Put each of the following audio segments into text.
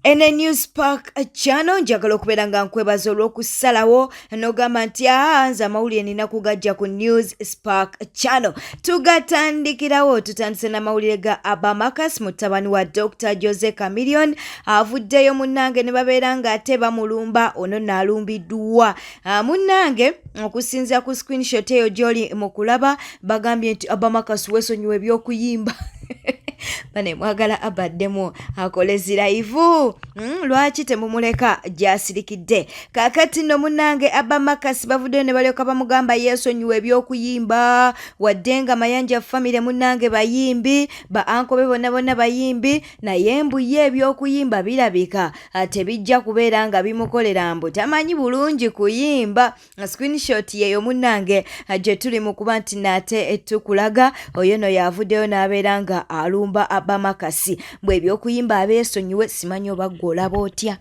Ene News Park Channel, njagala okubeera nga nkwebaza olw'okusalawo n'ogamba nti aa nze amawulire nina kugajja ku News Spark Channel. Tugatandikirawo, tutandise n'amawulire ga Abamakas, mutabani wa Dr Jose Chameleone avuddeyo munnange ne babeera nga ate bamulumba. Ono naalumbiddwa munnange okusinziira ku screenshot eyo gy'oli mu kulaba, bagambye nti Abamakas weesonyiwa eby'okuyimba. Bane mwagala abaddemu akole zi live, lwaki temumuleka gyasirikidde? Kakati nno munnange Abamakasi bavuddeyo ne balyoka bamugamba yeesonyiwa ebyokuyimba, wadde nga Mayanja family munnange bayimbi, ba uncle be bonna bonna bayimbi, naye mbu ye ebyokuyimba birabika tebijja kubeera nga bimukolera, mbu tamanyi bulungi kuyimba. Screenshot yeeyo munnange gye tuli mu kuba nti naate tukulaga. Oyo no yavuddeyo n'abeera nga alumba Abamakasi bwe ebyokuyimba abeesonyiwe. Simanyi oba ggwe olaba otya,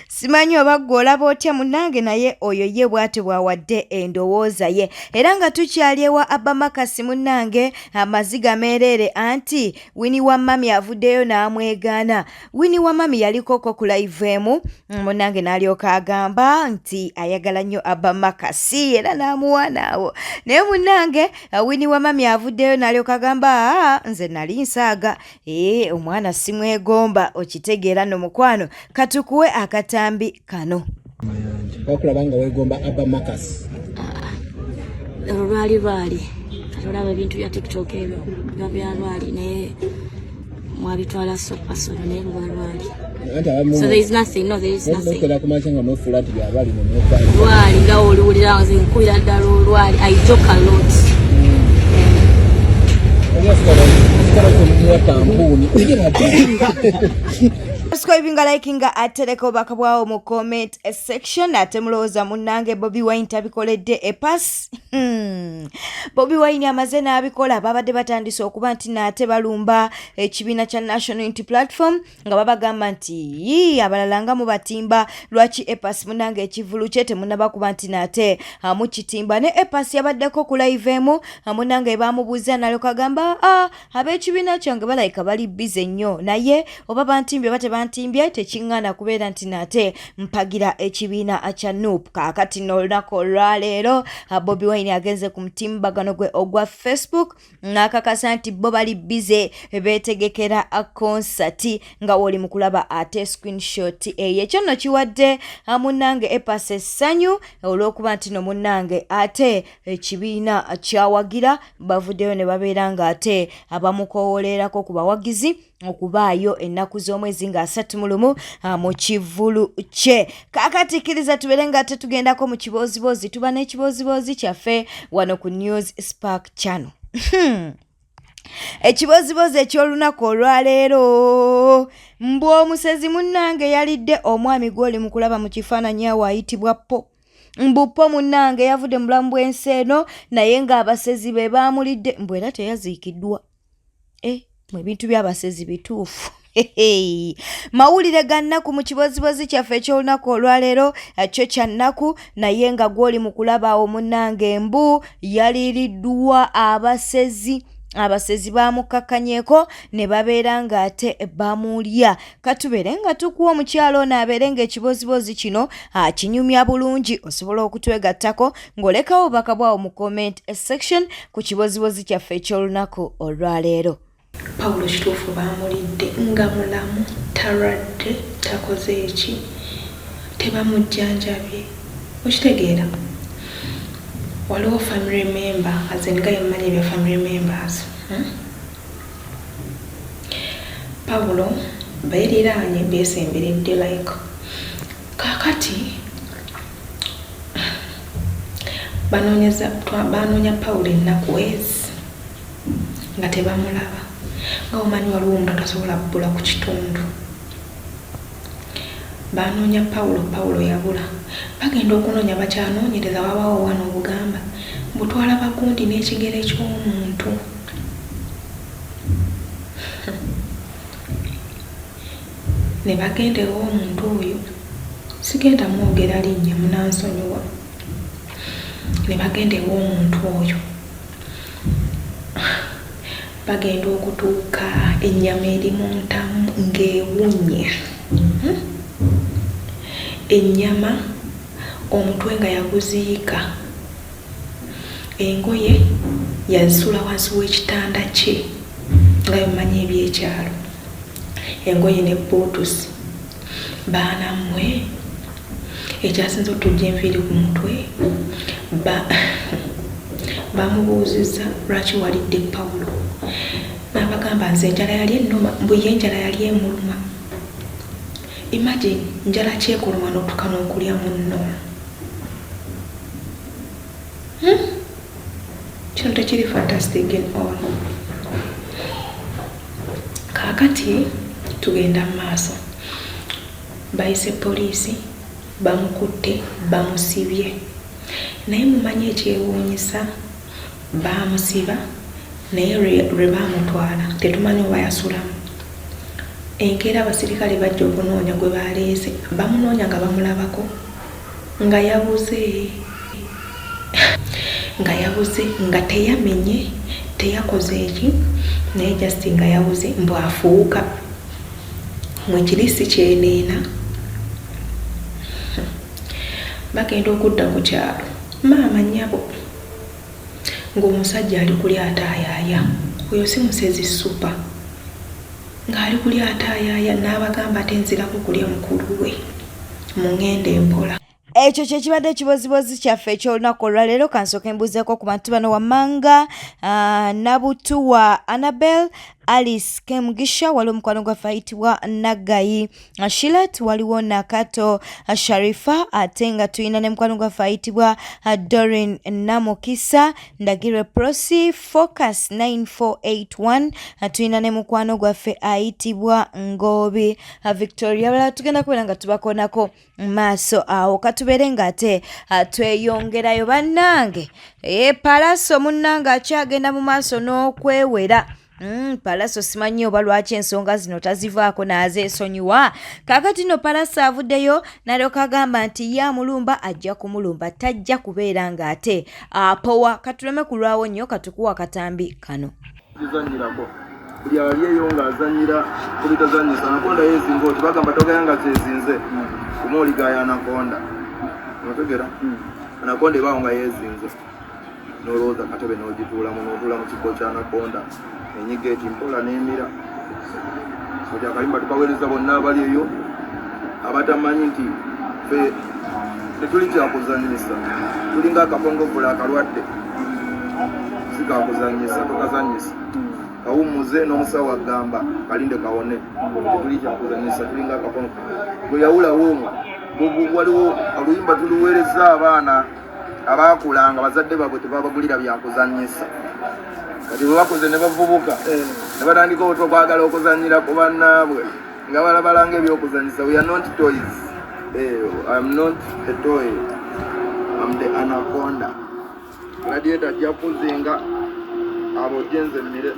simanyi oba ggwe olaba otya munnange, naye oyo ye bw'atyo bw'awadde endowooza ye. Era nga tukyali ewa Abamakasi munnange, amaziga meereere, anti Winnie wa Mami avuddeyo n'amwegaana. Winnie wa Mami yalikoko ku live emu munnange n'alyoka agamba nti ayagala nnyo Abamakasi era n'amuwaanaawo, naye munnange Winnie wa Mami avuddeyo n'alyoka agamba, aa nze nali nsaaga, ee omwana simwegomba. Okitegeera nno mukwano, katukuwe akatambi kano. Wakulaba nga wegomba Abba Marcus? Olwo lwali lwali kati olaba ebintu bya TikTok ebyo biba bya lwali, naye mwabitwala so personal, naye luba lwali. Anti abamu So there is nothing, no, there is nothing. Nokera ku makya nga nofuula nti byalwali nemwokwali. Lwali nga oliwulira nze nkubira ddala olwali. I joke a lot. Omuwa kampuni. Subscribinga, likinga, atereka obubaka bwawo mu comment section. Ate mulowooza munnange Bobi Wine tabikoledde epas? Bobi Wine amaze n'abikola. Babadde batandise okuba nti naate balumba ekibiina kya National Unity Platform nga babagamba nti yii abalala nga mubatimba, lwaki epas munnange ekivulu kye temunaba kuba nti naate mukitimba? Ne epas yabaddeko ku live emu munnange bamubuuza nalyoka agamba, ah, ab'ekibiina kyange balayika bali busy nnyo, naye oba bantimbye oba tebantimbye tekiŋŋaana kubeera nti nate mpagira ekibiina kya NUP. Kaakati nno olunaku olwaleero Bobi Wine agenze ku mutimbagano gwe ogwa Facebook n'akakasa nti bo bali busy beetegekera konsati nga woli mu kulaba ate screenshot eyo. Ekyo nno kiwadde munnange epas essanyu olw'okuba nti no munnange ate ekibiina kyawagira bavuddeyo ne babeera nga ate abamukowolerako ku bawagizi okubaayo ennaku z'omwezi nga 31 mu kivulu kye. Kaakati kkiriza tubeere nga tetugendako mu kibooziboozi, tuba n'ekibooziboozi kyaffe wano ku News Spark Channel. Ekibooziboozi eky'olunaku olwaleero, mbu omusezi munnange yalidde omwami gw'oli mu kulaba mu kifaananyi awo ayitibwa Po. Mbu Po munnange yavudde mu bulamu bw'ensi eno, naye ng'abasezi be baamulidde, mbu era teyaziikiddwa. E mu ebintu by'abasezi bituufu. Mawulire ga nnaku mu kibozibozi kyaffe eky'olunaku olwaleero, kyo kya nnaku, naye nga gw'oli mu kulaba awo munnange mbu yaliiriddwa abasezi. Abasezi baamukkakkanyeko ne babeera ng'ate bamulya. Katubeere nga tukuwa omukyalo ono abeere ng'ekibozibozi kino akinyumya bulungi. Osobola okutwegattako ng'olekawo obubaka bwawo mu comment section ku kibozibozi kyaffe eky'olunaku olwaleero. Pawulo kituufu baamulidde nga mulamu, talwadde, takoze eki, tebamujjanjabye, okitegeera? Waliwo family member aze nga yemmanyi ebya family members, Pawulo beeriraanye, beesemberedde, like kaakati banoonyeza, banoonya Pawulo ennaku ezi nga tebamulaba. Nga omanyi waliwo omuntu atasobola bbula ku kitundu. Banoonya Pawulo, Pawulo yabula. Bagenda okunoonya, bakyanoonyereza, wabaawo wano obugamba mbu twalaba gundi n'ekigere ky'omuntu. Ne bagenda ew'omuntu oyo, sigenda mwogera linnya, munansonyiwa. Ne bagenda ew'omuntu oyo, bagenda okutuuka ennyama eri mu ntamu. Ng'ewunya Ennyama omutwe nga yaguziika. Engoye yazisuula wansi w'ekitanda kye nga bwe mumanyi eby'ekyalo. Engoye ne bbuutusi. Baana mmwe ekyasinze otuggya enviiri ku mutwe ba bamubuuzizza lwaki walidde Pawulo n'abagamba nze enjala yali ennuma mbu ye enjala yali emuluma. Imagine njala ki ekuluma n'otuuka n'okulya munno? Hmm? Kino tekiri fantastic in all. Kaakati tugenda mu maaso. Bayise poliisi, bamukutte, bamusibye. Naye mumanyi ekyewuunyisa? Baamusiba naye lwe baamutwala tetumanyi oba yasulamu. Enkeera abasirikale bajja okunoonya gwe baaleese, bamunoonya nga bamulabako nga yabuze. Nga yabuze nga teyamenye, teyakoze ki naye just nga yabuze mbu afuuka. Mwe kiri si kyeneena. Bagenda okudda ku kyalo maama nnyabo ng'omusajja ali kuli ataayaaya. Oyo si musezi super. Ng'ali kuli ataayaaya n'abagamba ate nzirako kulya mukulu we. Mungende mpola. Ekyo kye kibadde ekibozibozi kyaffe eky'olunaku olwaleero. Kansooke mbuuzeeko ku bantu bano wammanga. Nabutuwa Annabel, Alice Kemugisha, waliwo omukwano gwaffe ayitibwa Naggayi Shilat, waliwo Nakato Sharifa, ate nga tulina ne mukwano gwaffe ayitibwa Dorin Namukisa, Ndagirwe Prosi, Focus 9481, tulina ne mukwano gwaffe ayitibwa Ngoobi Victoria. Balala tugenda kubeera nga tubakonako maaso awo. Katubeere ng'ate tweyongerayo bannange. Pallaso munnange akyagenda mu maaso n'okwewera. Pallaso simanyi oba lwaki ensonga zino tazivaako n'azeesonyiwa. Kaakati nno Pallaso avuddeyo n'alyoka agamba nti ye amulumba ajja kumulumba, tajja kubeera ng'ate apowa. Katuleme kulwawo nnyo, katukuwa akatambi kano. Kizannyirako buli ali eyo ng'azannyira ku bitazannyisa. Anakonda yeezinga oti bagamba togaya nga zeezinze kuma oligaya anakonda otegera anakonda ebaawo nga yeezinze n'olowooza katebe n'ogituulamu n'otuula mu kibbo kya anakonda enyiga eti mpola n'emira. Kati akalimba tukaweereza bonna abali eyo abatamanyi nti ffe tetuli kyakuzannyisa, tulinga akakongovula akalwadde, si kakuzannyisa, tokazannyisa kawummuze n'omusawo agamba kalinde kawone. Tetuli kyakuzannyisa, tulinga akakongo bwe yawulawo omwo. Waliwo oluyimba tuluweereza abaana abaakulanga bazadde baabwe tebabagulira byakuzannyisa, kati bwe bakuze ne bavubuka ne batandika okwagala okuzannyira ku bannaabwe nga balabalanga ebyokuzannyisa. We are not toys. I'm not a toy, I'm the anaconda. Gladiator ajja kuzinga abo jenze mmire.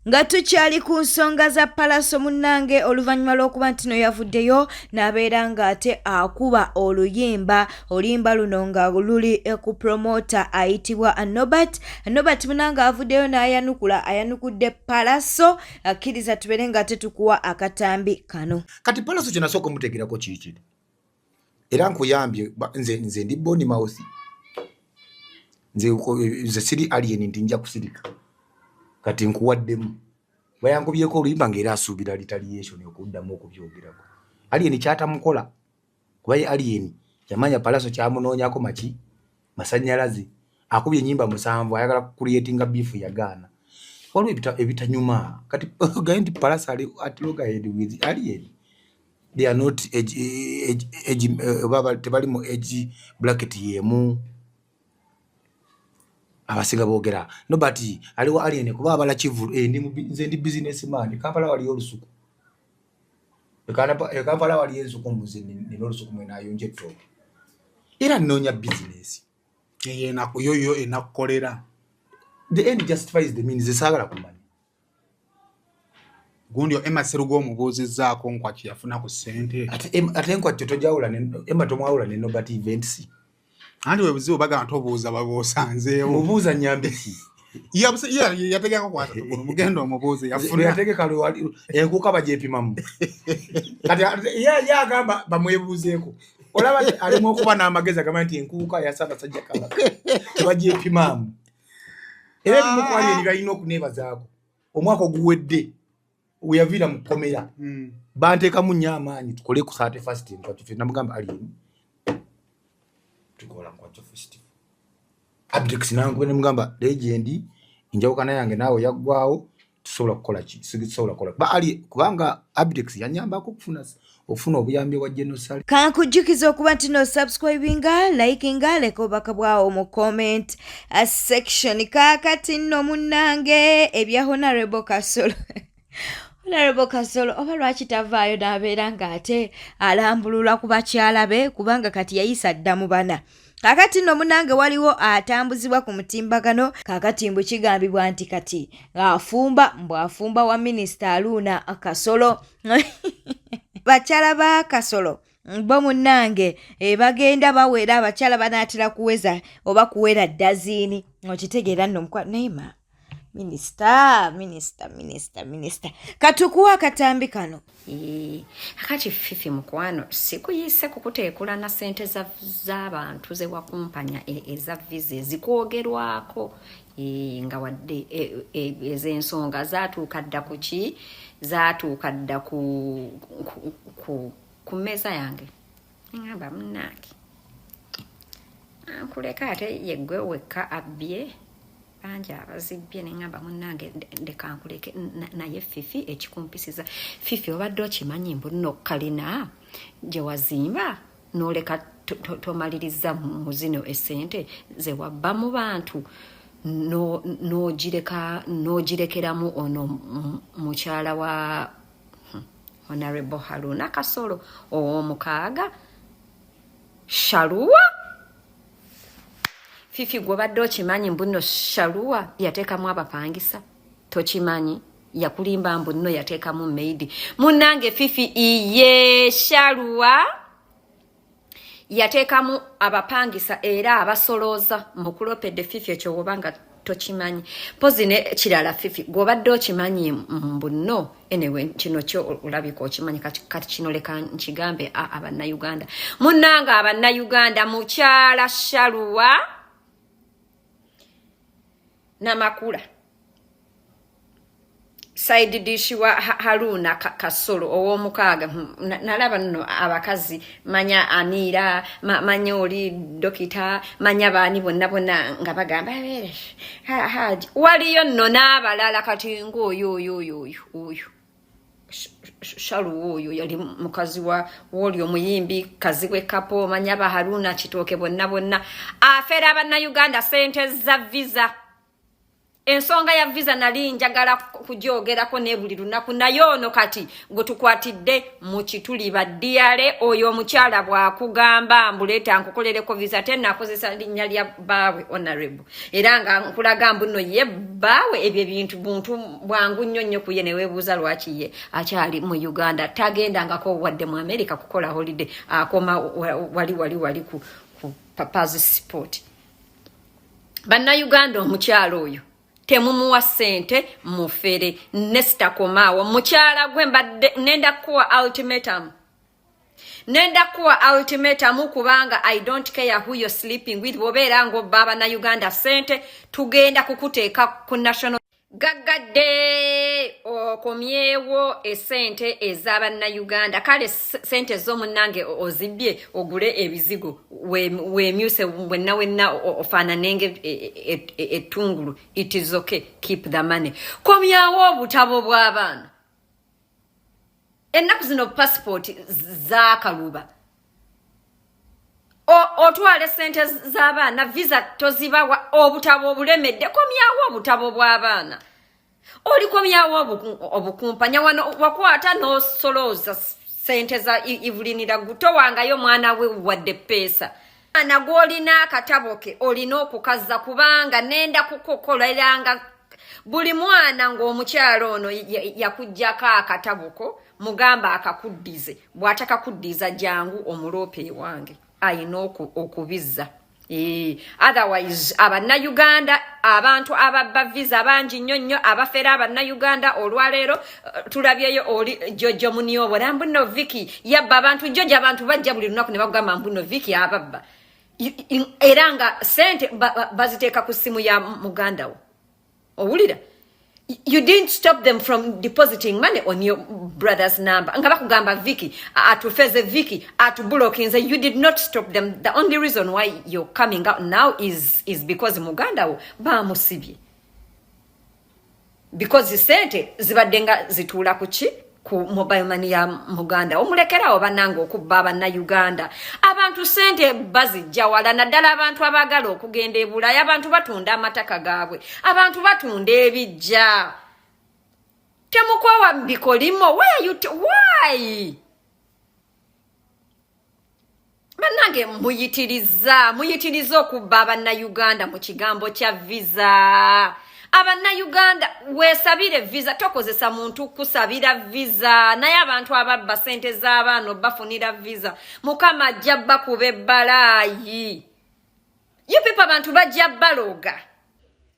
Nga tukyali ku nsonga za Pallaso munnange, oluvannyuma lw'okuba nti no yavuddeyo n'abeera ng'ate akuba oluyimba, oluyimba luno nga luli ku promota ayitibwa Nobert. Nobert munnange avuddeyo n'ayanukula, ayanukudde Pallaso. Akkiriza tubeere ng'ate tukuwa akatambi kano. Kati Pallaso kye nasooka omutegerako kiikiri era nkuyambye nze ndi boni mouth, nze siri alien nti nja kusirika. Kati nkuwaddemu bayankubyeko oluyimba ng'era asuubira retaliation okuddamu okubyogerako. Alien kyatamukola kuba ye alien yamanya Pallaso kyamunoonyako maki masannyalaze, akubye ennyimba 7 ayagala kucreatinga beef, yagaana. Waliwo ebitanyuma. Kati ogaye nti Pallaso ali at loggerhead with alien, they are not age, age, age, oba tebali mu age bracket yemu. Abasinga boogera no but aliwo alien kuba abala kivulu. Nze ndi business man. Kampala waliyo olusuku, e Kampala waliyo ensuku, mbuze nina olusuku mwe nayonja ettooke era nnoonya bizinesi. Eyo yo enakukolera. The end justifies the means, saagala kumanya. Gundi Emma Serugo omubuuzizzaako Nkwaki yafuna ku ssente? Ate Nkwaki tojawula, Emma tomwawula ne Nobert Events. Anti we buzibu, bagamba tobuuza baba osanzeewo. Mubuuza nyambe ki? Yategeka ku asatu guno mugenda omubuuze yafuna. Yategeka enkuuka bagyepimamu. Kati ye agamba bamwebuuzeeko. Olaba alimu okuba n'amagezi agamba nti enkuuka ya Ssaabasajja Kabaka tebagyepimaamu. Era ebimu ku Alien byalina okuneebazaako, omwaka oguwedde we yaviira mu kkomera, banteekamu nnyo amaanyi tukole ku 31st Nkwakyo Festival. Namugamba, Alien, tukola Nkwakyo Festival. Abitex nankuba nemugamba, legend, enjawukana yange naawe yaggwawo, tusobola kukola ki? Sisobola kukola kuba ali kubanga Abitex yanyambako okufuna obuyambi bwa General. Kankujjukiza okuba nti no subscribinga, likinga, leka obubaka bwawo mu comment section. Kaakati nno munnange, ebya Honorable Kasolo, Honorable Kasolo oba lwaki tavaayo n'abeera ng'ate alambulula ku bakyala be? Kubanga kati yayisa dda mu bana. Kaakati nno munange, waliwo atambuzibwa ku mutimbagano kaakati mbu kigambibwa nti kati afumba, mbu afumba wa Minisita Haruna Kasolo. Bakyala ba Kasolo bo munnange bagenda bawera, abakyala banaatera kuweza oba kuwera ddaziini. Okitegeera nno mukwa naye ma minisita, minisita, minisita, minisita, katukuwa akatambi kano. Kati Fifi mukwano, sikuyise kukuteekula na sente z'abantu ze wakumpanya eza visa ezikwogerwako, nga wadde ez'ensonga zaatuuka dda ku ki, zaatuuka dda ku mmeeza yange. Ngamba munnange nkuleka, ate yeggwe wekka abbye, bangi abazibbye. Neŋŋamba munnange ndeka nkuleke. Naye Fifi, ekikumpisiza Fifi, obadde okimanyi mbu nno kalina gye wazimba n'oleka tomaliriza mu zino esente ze wabba mu bantu, n'ogireka n'ogirekeramu ono mukyala wa Honorable Haruna Kasolo ow'omukaaga, Shaluwa. Fifi, gwobadde okimanyi mbu nno Shaluwa yateekamu abapangisa? Tokimanyi? Yakulimba mbu nno yateekamu maid. Munnange Fifi, iye Shaluwa yateekamu abapangisa era abasolooza mukulopedde. Fifi, ekyo woba nga tokimanyi pozi ne kirala. Fifi, gwobadde okimanyi mbu nno, anyway, kino kyo olabika okimanyi. Kati kino leka nkigambe Abannayuganda. Munnange Abannayuganda, mukyala Shaluwa Namakula, side dish wa Haruna Kasolo ow'omukaaga. Nalaba nno abakazi, manya Amira, manya oli dokita, manya baani bonna bonna nga bagamba Haji, waliyo nno n'abalala. Kati ng'oyo oyo oyo oyo oyo Shaluwa oyo yali mukazi wa woli omuyimbi Kazibwe Kapo, manya ba Haruna Kitooke bonna bonna, afera Abannayuganda sente za visa. Ensonga ya visa nali njagala kugyogerako ne buli lunaku, naye ono kati gwe tukwatidde mu kituli baddiyale. Oyo omukyala bw'akugamba mbuleeta nkukolereko visa, tenakozesa linnya lya bbaawe Honorable, era nga nkulaga mbu nno ye bbaawe ebyo ebintu buntu bwangu nnyo nnyo ku ye. Neweebuuza lwaki ye akyali mu Uganda, tagendangako wadde mu America kukola holiday, akoma wali wali wali ku papa's sport. Bannayuganda, omukyalo oyo temumuwa ssente, mufere. Nesitakomaawo mukyala gwe mbadde nenda kuwa ultimatum, nenda kuwa ultimatum, kubanga I don't care who you're sleeping with. Bw'obeera ng'obba Abannayuganda ssente, tugenda kukuteeka ku national. Gaggadde okomyewo esente ez'Abannayuganda. Kale sente z'omunnange ozibbye ogule ebizigo, weemyuse wenna wenna ofaananenge ettungulu. It is okay, keep the money. Komyawo obutabo bw'abaana. Ennaku zino passport zaakaluba. Otwala esente z'abaana, visa tozibawa, obutabo obulemedde. Komyawo obutabo bw'abaana. Olikomyawo obukumpanya wano wakwata n'osolooza sente za Evelyn Lagu. Towangayo mwana we wadde peesa. Mwana gw'olina akatabo ke olina okukazza, kubanga nenda kukukoleranga buli mwana ng'omukyalo ono yakugjako akatabo ko. Mugamba akakuddize, bw'atakakuddiza jangu omuloope ewange, ayina okubizza. Otherwise Abannayuganda Abantu ababba visa bangi nnyo nnyo, abafera Abannayuganda. Olwaleero tulabyeyo oli Jojo Muniobola, mbuno Viki yabba abantu. Jojo, abantu bajja buli lunaku ne bagamba mbuno Viki ababba, era nga sente baziteeka ku ssimu ya muganda wo. Owulira? You didn't stop them from depositing money on your brother's number, nga bakugamba Viki atufeze, Viki atubulokinze. You did not stop them. The only reason why you're coming out now is because muganda wo bamusibye, because sente zibadde nga zituula ku ki? Ku mobile money ya muganda. Omulekerawo bannange okubba Abannayuganda. Abantu sente bazijja wala, naddala abantu abaagala okugenda e Bulaaya. Abantu batunda amataka gaabwe, abantu batunda ebijja. Temukwawa bikolimo. Why are you why Bannange, muyitiriza, muyitiriza okubba Abannayuganda mu kigambo kya visa. Abannayuganda, weesabire visa, tokozesa muntu kusabira visa. Naye abantu ababba sente z'abaana obafunira visa, Mukama ajja bakuba ebbalaayi. You people, abantu bajja baloga.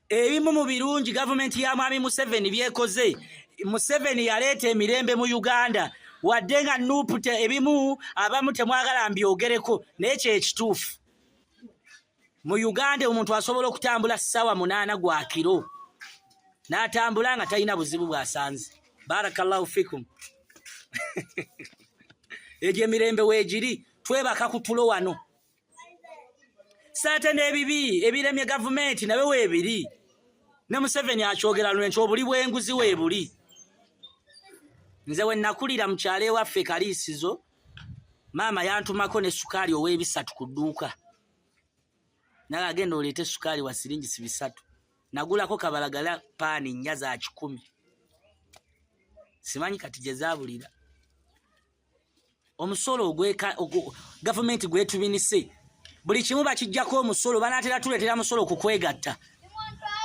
Ebimu mu birungi gavumenti ya Mwami Museveni byekoze, Museveni yaleeta emirembe mu Uganda, wadde nga NUP ebimu abamu temwagala mbyogereko, naye kyekituufu. Mu Uganda omuntu asobola okutambula ssaawa 8 gwa kiro n'atambula nga talina buzibu bw'asanze. Barakallahu fikum. Egyo emirembe weegiri, twebaka ku tulo wano. Saate n'ebibi ebiremye gavumenti nabyo weebiri, ne Museveni akyogera lwe nti obuli bw'enguzi weebuli. Nze we nakulira mu kyalo ewaffe Kaliisizo, maama yantumako ne sukaali ow'ebisatu ku dduuka, naye agenda oleete sukaali wa siringisi 300. Nagulako kabalagala paani 4 za 100. Simanyi kati gye zaabulira. Omusolo ogweka gavumenti gwetubinise, buli kimu bakijjako omusolo. Banaatera tuleetera musolo ku kwegatta,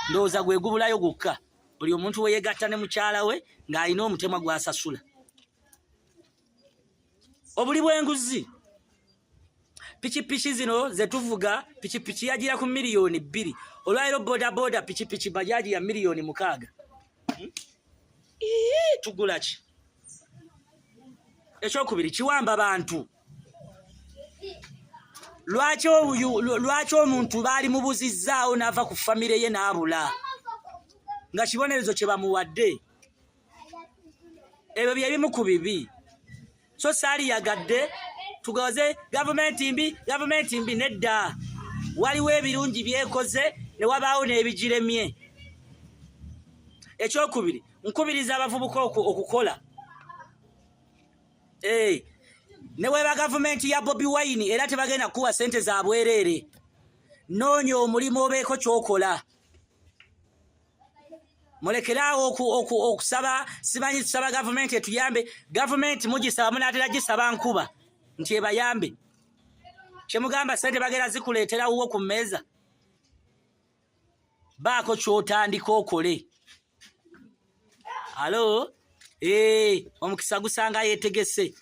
ndowooza gwe gubulayo gwokka. Buli omuntu we yeegatta ne mukyala we ng'alina omutemwa gw'asasula. Obuli bw'enguzi, pikipiki zino zetuvuga, pikipiki yagira ku miliyoni 2. Olwaliro bodaboda, pikipiki, bajaji ya miliyoni 6. Ii, tugula ki? Ekyokubiri, kiwamba bantu. Lwaki omuntu baali mubuzizzaawo n'ava ku famire ye n'abula nga kibonerezo kye bamuwadde? Ebyo bye bimu ku bibi. So saaliyagadde tugoze gavumenti mbi, gavumenti mbi. Nedda, waliwo ebirungi byekoze ne wabaawo n'ebigiremye. Ekyokubiri, nkubiriza abavubuka okukola. Eh, ne weba gavumenti ya Bobi Wine, era tebagenda kukuwa sente za bwereere. Noonya omulimu obeeko kyokola. Mulekeraawo okusaba, simanyi tusaba gavumenti etuyambe. Gavumenti mugisaba, munaatera gisaba nkuba nti ebayambe. Kyemugamba sente bagenda zikuleetera wuwo ku mmeeza? Baako kyotandika okole. Alo, ee, omukisa gusanga yetegese.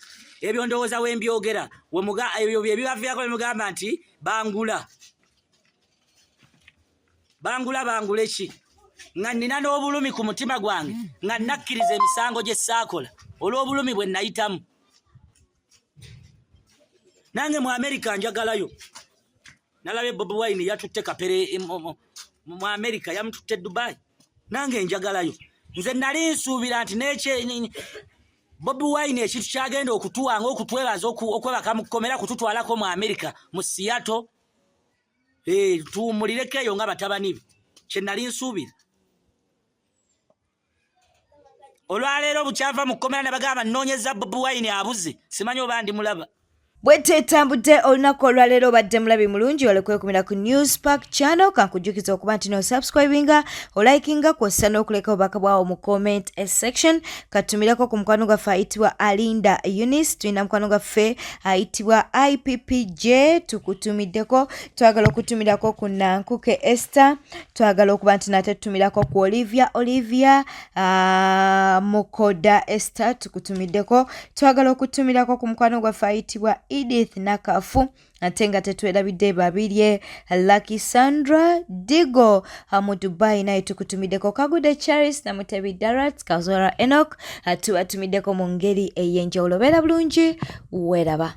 Ebyo ndowooza wembyogera, ebyo bye bibaviirako bemugamba nti bangula, bangula, bangula eki, nga nnina n'obulumi ku mutima gwange, nga nakkiriza emisango gye saakola olw'obulumi bwe nayitamu. Nange mu Amerika njagalayo. Nalabye Bobi Wine yatutte Kapere mu Amerika, yamututte Dubai. Nange njagalayo. Nze nali nsuubira nti nekye Bobi Wine ekintu kyagenda okutuwa nga okutwebaza okwebaka mu kkomera, kututwalako mu Amerika, mu Seattle, tuwummulireko eyo nga batabani be. Kye nali nsuubira. Olwaleero bukyava mu kkomera ne bagamba nnoonyeza Bobi Wine abuze, simanyi oba ndi mulaba. Bwetetambudde olunaku olwaleero, obadde mulabi mulungi ole kwekumira ku News Park Channel. Kankujjukiza okuba nti nosubscribinga, olikinga, kwossa n'okuleka obubaka bwawo mu comment section. Katumireko ku mukwano gwaffe ayitibwa Alinda Eunice. Tulina mukwano gwaffe ayitibwa IPPJ, tukutumiddeko. Twagala okutumirako ku Nankuke Esther. Twagala okuba nti nate tutumirako ku Olivia, Olivia Mukoda Esther, tukutumiddeko. Twagala okutumirako ku mukwano gwaffe ayitibwa Edith Nakafu, ate nga tetwerabidde Babirye Lucky Sandra Digo mu Dubai, naye tukutumiddeko. Kagude Charis Namutebi Darat Kazora Enoch, tubatumiddeko mu ngeri ey'enjawulo. Beera bulungi, weeraba.